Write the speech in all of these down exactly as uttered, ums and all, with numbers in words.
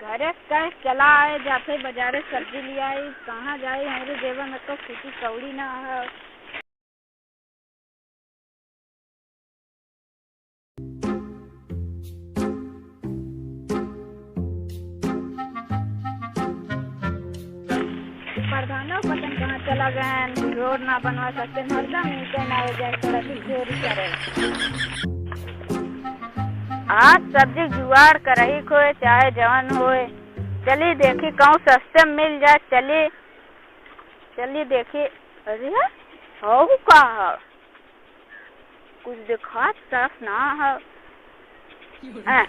घरे से कहे चला आए, जाते बजारे सब्जी लियाई, कहाँ जाई, हमरे जेबा में तो फूटी कौड़ी ना है। प्रधानो पता न कहाँ चला गए, रोड ना बनवा सकते, हरदम इनके ना हो जाए, सड़क की चोरी करे। आज सब्जी जुगाड़ करही कोई, चाहे जवन होए, चली देखी कहूँ सस्ते में मिल जाए, चली, चली देखी। अरे, हऊ का है? कुछ देखात साफ ना है। आ,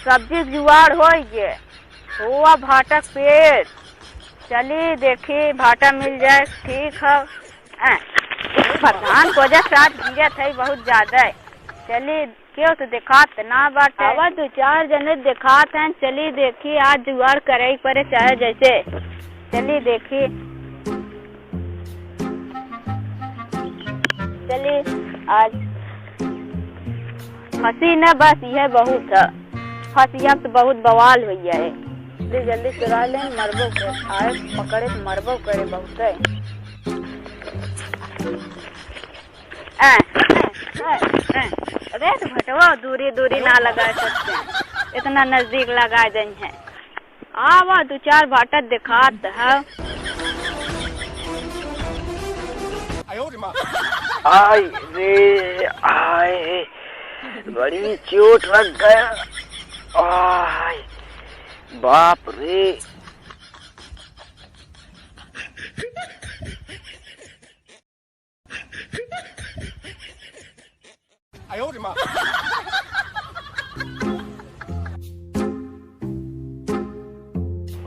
सब्जी के जुगाड़ होई गे। हुआ भाटा के पेड़। चली देखी, भाटा मिल जाए, ठीक है। आ, प्रधान को वजह से आज गिरत है बहुत ज्यादा है। चली, केहू तो देखात ना बाटे। आवा दो चार जने देखात हैं, चली देखी, आज जुगाड़ करे के पड़े चाहे जैसे। चली देखी, चली आज फंसी न, बस यह बहुत है, फंसिया तो बहुत बवाल हुई है। जल्दी जल्दी चुरा ले, मरबो के आए पकड़े तो मरबो करे बहुत है। ए, ए, ए, ए। अरे तो भटवा दूरी दूरी ना लगा सकते हैं, इतना नजदीक लगा दें हैं। आवा दो चार भाटा दिखात है। आय रे आय, बड़ी चोट लग गया। आय बाप रे।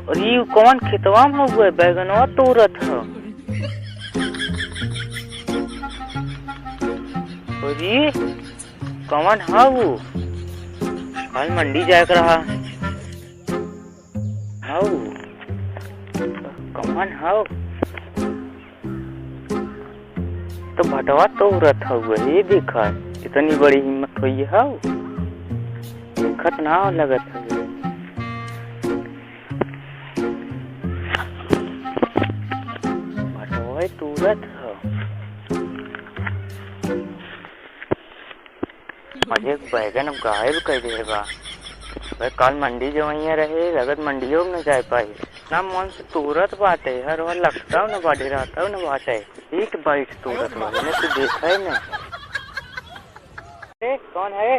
अरे, ई कौन खेतवा में हुए बैगनवा तोड़त ह? अरे, कौन ह वो? कल मंडी जाए के रहा। हऊ, कौन हऊ? तो भटवा तोड़त हऊ, ये देखा, इतनी बड़ी हिम्मत होई हऊ, देखत ना लगत हऊ। भटवा तोड़त हऊ। अरे, बैगन अब गायब कर दे बा। भाई, काल मंडी जवइया रहे, लगत मंडियो में न जाए पाई। ना मन से तोड़त बाटे, हर वह लगता न बाटे, रहता न बाटे। ईट बाइट तोड़त बा, मैंने तो देखा ही नहीं। अरे, कौन है?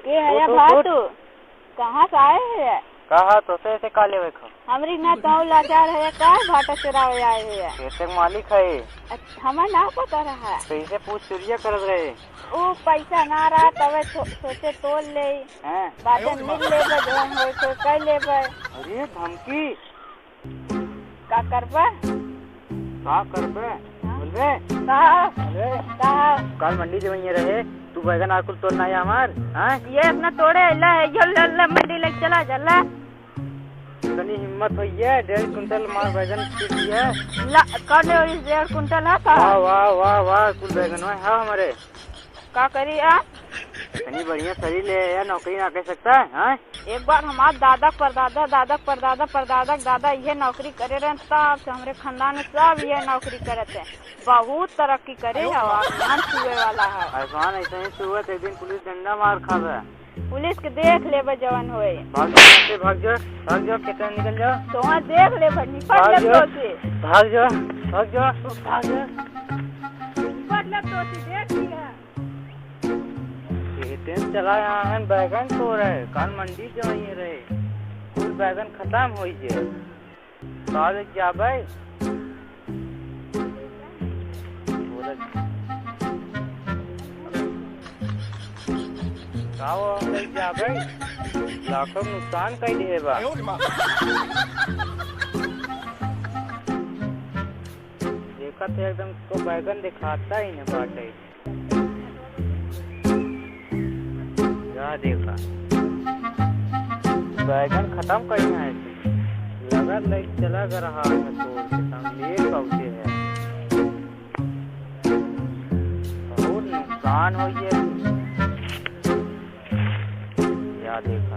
के है उठ, या उठ, भाई उठ। तू? कहाँ से आए है? का हा, तोसे ऐसे का लेवे खो? हमरी ना तो लाचार है, का भाटा चुरावे आए है? खेते के मालिक है। अच्छा, हमें ना पता रहा। कैसे पूछ चुरिया करत रहे? ऊ पैसा ना रहा, तबे सो-, सोचे तोड़ ले। हैं? बादे मिल लेबे, जौन होई तो कर लेबे। अरे, धमकी। का करबे? का करबे? हाँ? बोलबे? का? बोलबे? का? काल मंडी जवइया रहे, तू बैगन आकुल तोड़ ना आया हमार, हाँ? ये अपना तोड़े अइला है, यो ले, ले मंडी लेके चला जा, ले। इतनी हिम्मत होई है, डेढ़ कुंटल मार बैगन पीट लिया। ला, कर ले, इस डेढ़ कुंटल है का? वाह, वाह, वाह, वाह, कुल बैगन है, हाँ, हमारे। का करी आ? इतनी बढ़िया सरी ले आया, नौकरी ना कर सकता है, हाँ? एक बार हमार दादा परदादा, दादा परदादा, परदादा के दादा इहे नौकरी करे रहन, तब से हमरे खानदान में सब इहे नौकरी करत है। बहुत तरक्की करे है, आसमान छुए वाला है। आसमान ऐसे ही छुए, एक दिन पुलिस डंडा मार खावे। पुलिस के देख लेबे जवन होए। भाग जाओ, यहाँ से भाग जाओ, भाग जाओ, खेत में निकल जाओ। तो वहाँ देख लेबे, निपट भाग लेबे जाओ, तो से। भाग जाओ, भाग जाओ, भाग जाओ। निपट लेबे तो से, देख लिया। खेते में चला यहाँ है, बैगन तोड़े, काल मंडी जवइया रहे, कुल बैगन खतम होई जे। काल जाबे, बोले, का हो, हम ले जाबे, लाखों नुकसान कर दिए बा। देखत है एकदम को बैगन दिखाता ही न बाटे। या देखा, बैगन खतम करी है। लगत लाइट चला गया रहा है तोड़ के, सामने पहुंचे है। बहुत नुकसान हो गया। का देखा?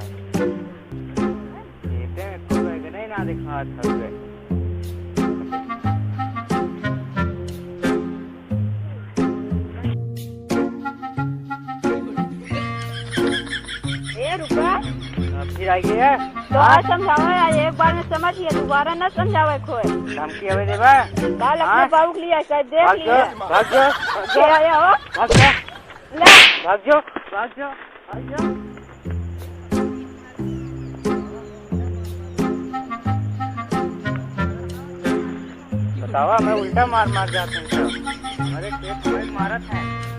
खेते में कोई बैगने ना दिखात हवे। ए, रुका। अब फिर आ गया? तो आज समझावा यार, एक बार में समझ गया, दोबारा ना समझावे कोई। धमकी हवे देबा? काल अपने हाँ? बाबू के लिए शायद देख भाग लिया। जा, भाग जा, भाग जा। क्या आया हो? भाग जा। ले। भाग जा, भाग जा, भाग जा। बतावा, मैं उल्टा मार मार जात हूँ। अरे, खेत में मारत है।